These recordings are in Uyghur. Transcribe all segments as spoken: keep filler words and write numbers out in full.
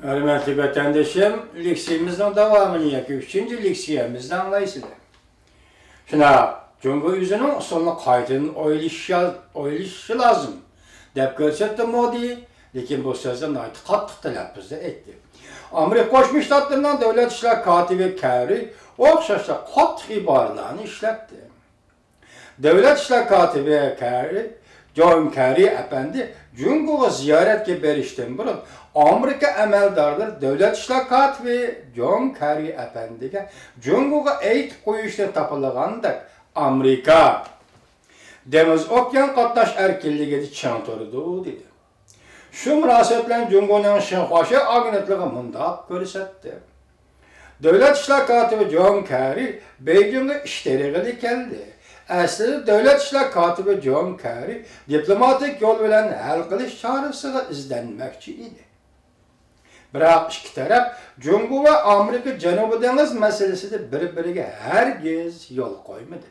ھۆرمەتلىك ۋەتەندىشىم، لېكسىيىمىزنىڭ داۋامىنى ياكى ئۈچىنچى لېكسىيەمىزنى ئاڭلايسىلەر. شۇنداق، جۇڭگو ئۆزىنىڭ ئۇسۇلىنى قايتىدىن ئويلىشىشى، ئويلىشىشى لازىم، دەپ كۆرسەتتى مودى، لېكىن بۇ سۆزنى ناھايىتى قاتتىق تەلەپپۇزدا ئېيتتى. ئامېرىكا قوشما شتاتلىرىنىڭ دۆلەت ئىشلار كاتىپى كەررى ئوخشاشلا قاتتىق ئىبارىلەرنى ئىشلەتتى. دۆلەت ئىشلار كاتىپى كەررى، جون كەررى ئەپەندى جۇڭگوغا زىيارەتكە بېرىشتىن بۇرۇن، ئامېرىكا ئەمەلدارلىرى دۆلەت ئىشلار كاتىپى جون كەررى ئەپەندىگە جۇڭگوغا ئېيتىپ قويۇشنى تاپىلىغاندەك، ئامېرىكا دېڭىز ئوكيان قاتناش ئەركىنلىكىدە چىڭ تۇرىدۇ، دېدى. شۇ مۇناسىۋەت بىلەن جۇڭگونىڭ شىنخۇاشې ئاگېنتلىقى مۇنداق كۆرسەتتى. دۆلەت ئىشلار كاتىپى جون كەررى بېيجىڭغا ئىش تېرىغىلى كەلدى. ئەسلىدە دۆلەت ئىشلار كاتىپى جون كەررى دىپلوماتىك يول بىلەن ھەل قىلىش چارىسىغا ئىزدەنمەكچى ئىدى. بىراق ئىككى تەرەپ جۇڭگو ۋە ئامېرىكا جەنۇبىي دېڭىز مەسىلىسىدە بىر-بىرىگە ھەرگىز يول قويمىدى.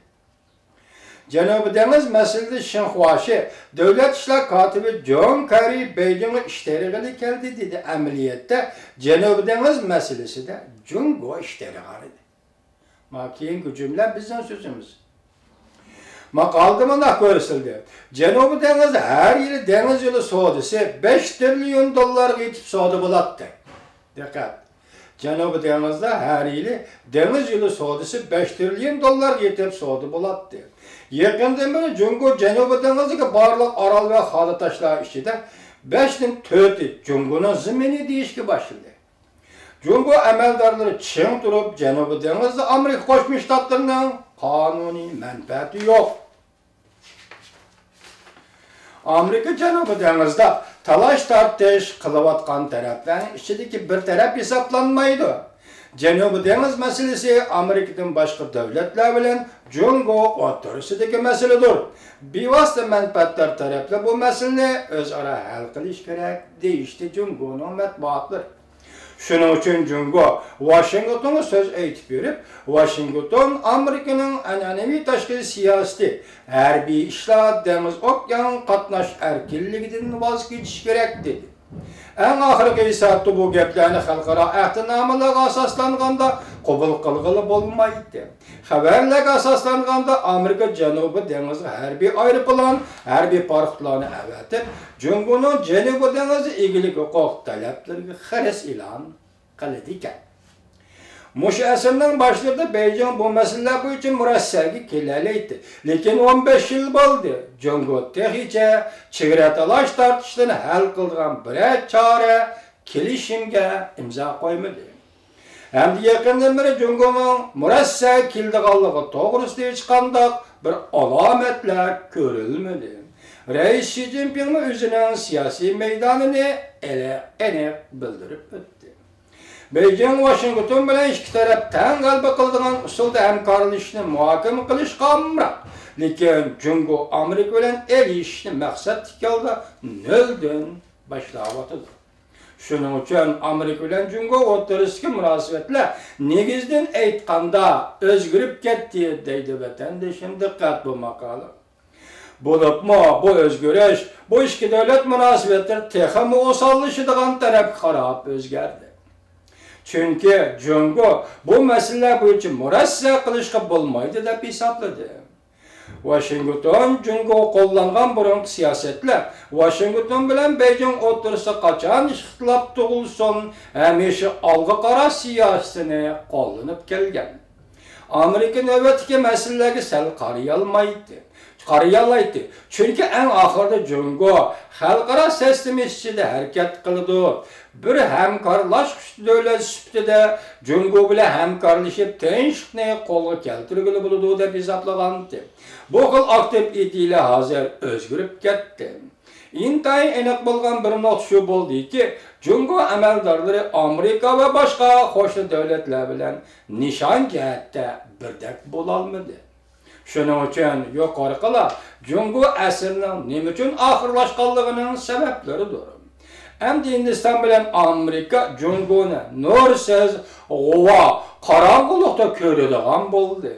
جەنۇبىي دېڭىز مەسىلىسىدە شىنخۇاشې دۆلەت ئىشلار كاتىپى جون كەررى بېيجىڭغا ئىش تېرىغىلى كەلدى، دېدى. ئەمەلىيەتتە جەنۇبىي دېڭىز مەسىلىسىدە جۇڭگو ئىش تېرىغانىدى. مانا كېيىنكى جۈملە بىزنىڭ سۆزىمىز. ماقالىدە مۇنداق كۆرسىتىلدى. جەنۇبىي دېڭىزدا ھەر يىلى دېڭىز يولى سودىسى بەش تىرىليون دوللارغا يېتىپ سودا بولاتتى. دىققەت! جەنۇبىي دېڭىزدا ھەر يىلى دېڭىز يولى سودىسى بەش تىرىليون دوللارغا يېتىپ سودا بولاتتى. يېقىندىن بېرى جۇڭگو جەنۇبىي دېڭىزدىكى بارلىق ئارال ۋە خالا تاشلار ئىچىدە بەشتىن تۆتى جۇڭگونىڭ زېمىنى دېيىشكە باشلىدى. جۇڭگو ئەمەلدارلىرى چىڭ تۇرۇپ، جەنۇبىي دېڭىزدا ئامېرىكا قوشما شتاتلىرىنىڭ قانۇنىي مەنپەئەتى يوق. ئامېرىكا جەنۇبىي دېڭىزدا تالاش-تارتىش قىلىۋاتقان تەرەپلەرنىڭ ئىچىدىكى بىر تەرەپ ھېسابلانمايدۇ. جەنۇبىي دېڭىز مەسىلىسى ئامېرىكىدىن باشقا دۆلەتلەر بىلەن جۇڭگو ئوتتۇرىسىدىكى مەسىلىدۇر. بىۋاسىتە مەنپەئەتدار تەرەپلەر بۇ مەسىلىنى ئۆزئارا ھەل قىلىشى كېرەك، دېيىشتى جۇڭگونىڭ مەتبۇئاتلىرى. شۇنىڭ ئۈچۈن جۇڭگو ۋاشىنگتونغا سۆز ئېيتىپ يۈرۈپ، ۋاشىنگتون ئامېرىكىنىڭ ئەنئەنىۋى تاشقى سىياسىتى، ھەربىي ئىشلار، دېڭىز ئوكيان قاتناش ئەركىنلىكىدىن ۋاز كېچىش كېرەك، دېدى. ئەڭ ئاخىرقى ھېسابتا بۇ گەپلەرنى خەلقئارا ئەھدىنامىلەرگە ئاساسلانغاندا قوبۇل قىلغىلى بولمايتتى. خەۋەرلەرگە ئاساسلانغاندا، ئامېرىكا جەنۇبىي دېڭىزغا ھەربىي ئايروپىلان، ھەربىي پاراخوتلارنى ئەۋەتىپ، جۇڭگونىڭ جەنۇبىي دېڭىزدا ئىگىلىك ھوقۇق تەلەپلىرىگە خىرىس ئېلان قىلىدىكەن. مۇشۇ ئەسىرنىڭ باشلىرىدا بېيجىڭ بۇ مەسىلىلەر بويىچە مۇرەسسەگە كېلەلەيتتى. لېكىن ئون بەش يىل بولدى، جۇڭگو تېخىچە چېگرا تالاش تارتىشلىرىنى ھەل قىلىدىغان بىرەر چارە، كېلىشىمگە ئىمزا قويمىدى. ھەمدە يېقىندىن بېرى جۇڭگونىڭ مۇرەسسەگە كېلىدىغانلىقى توغرىسىدا ھېچقانداق بىر ئالامەتلەر كۆرۈلمىدى. رەئىس شى جىنپىڭمۇ ئۆزىنىڭ سىياسىي مەيدانىنى ئېنىق بىلدۈرۈپ ئۆتتى. بېيجىڭ ۋاشىنگتون بىلەن ئىككى تەرەپ تەڭ غەلىبە قىلىدىغان ئۇسۇلدا ھەمكارلىشىشنى مۇھاكىمە قىلىشقا ئامراق، لېكىن جۇڭگو ئامېرىكا بىلەن ئېلىشىشنى مەقسەتلىك ھالدا نۆلدىن باشلاۋاتىدۇ. شۇنىڭ ئۈچۈن ئامېرىكا بىلەن جۇڭگو ئوتتۇرىسىدىكى مۇناسىۋەتلەر نېگىزدىن ئېيتقاندا ئۆزگىرىپ كەتتى، دەيدۇ ۋەتەندىشىم. دىققەت بۇ ماقالە. بولۇپمۇ بۇ ئۆزگىرىش بۇ ئىككى دۆلەت مۇناسىۋەتلىرى تېخىمۇ ئوساللىشىدىغان تەرەپكە قاراپ ئۆزگەردى. چۈنكى جۇڭگو بۇ مەسىلىلەر بويىچە مۇرەسسە قىلىشقا بولمايدۇ دەپ ھېسابلىدى. ۋاشىنگتون جۇڭگو قوللانغان بۇرۇنقى سىياسەتلەر ۋاشىنگتون بىلەن بېيجىڭ ئوتتۇرىسىدا قاچان ئىختىلاپ تۇغۇلسۇن، ھەمىشە ئالغا قاراش سىياسىتىنى قوللىنىپ كەلگەن. ئامېرىكا نۆۋەتتىكى مەسىلىلەرگە سەل قارىيالمايتتى. قارىيالايتتى. چۈنكى ئەڭ ئاخىرىدا جۇڭگو خەلقئارا سىستېما ئىچىدە ھەرىكەت قىلىدۇ. بىر ھەمكارلاشقۇچى دۆلەت سۈپىتىدە جۇڭگو بىلەن ھەمكارلىشىپ تىنچلىقنى قولغا كەلتۈرگىلى بولىدۇ دەپ ھېسابلىغانتى. بۇ خىل ئاكتىپ ئىدىيەلەر ھازىر ئۆزگىرىپ كەتتى. ئىنتايىن ئېنىق بولغان بىر نۇقتا شۇ بولدىكى، جۇڭگو ئەمەلدارلىرى ئامېرىكا ۋە باشقا قوشنا دۆلەتلەر بىلەن نىشان جەھەتتە بىردەك بولالمىدى. شۇنىڭ ئۈچۈن يۇقىرىقىلار جۇڭگو ئەسىرىنىڭ نېمە ئۈچۈن ئاخىرلاشقانلىقىنىڭ سەۋەبلىرىدۇر. ئەمدى ھىندىستان بىلەن ئامېرىكا جۇڭگونى نۇرسىز، غۇۋا، قاراڭغۇلۇقتا كۆرىدىغان بولدى.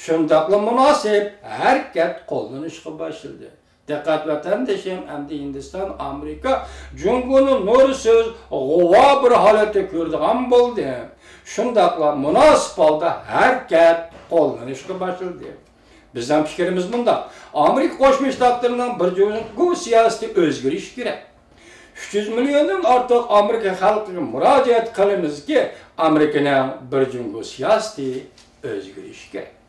شۇنداقلا مۇناسىپ ھەرىكەت قوللىنىشقا باشلىدى. دىققەت ۋەتەندىشىم، ئەمدى ھىندىستان، ئامېرىكا جۇڭگونى نۇرسىز، غۇۋا بىر ھالەتتە كۆرىدىغان بولدى. شۇنداقلا مۇناسىپ ھالدا ھەرىكەت قوللىنىشقا باشلىدى. بىزنىڭ پىكرىمىز مۇنداق، ئامېرىكا قوشما شتاتلىرىنىڭ بىر جۇڭگو سىياسىتى ئۆزگىرىشى كېرەك. ئۈچ يۈز مىليوندىن ئارتۇق ئامېرىكا خەلقىگە مۇراجىئەت قىلىمىزكى، ئامېرىكىنىڭ بىر جۇڭگو سىياسىتى ئۆزگىرىشى كېرەك.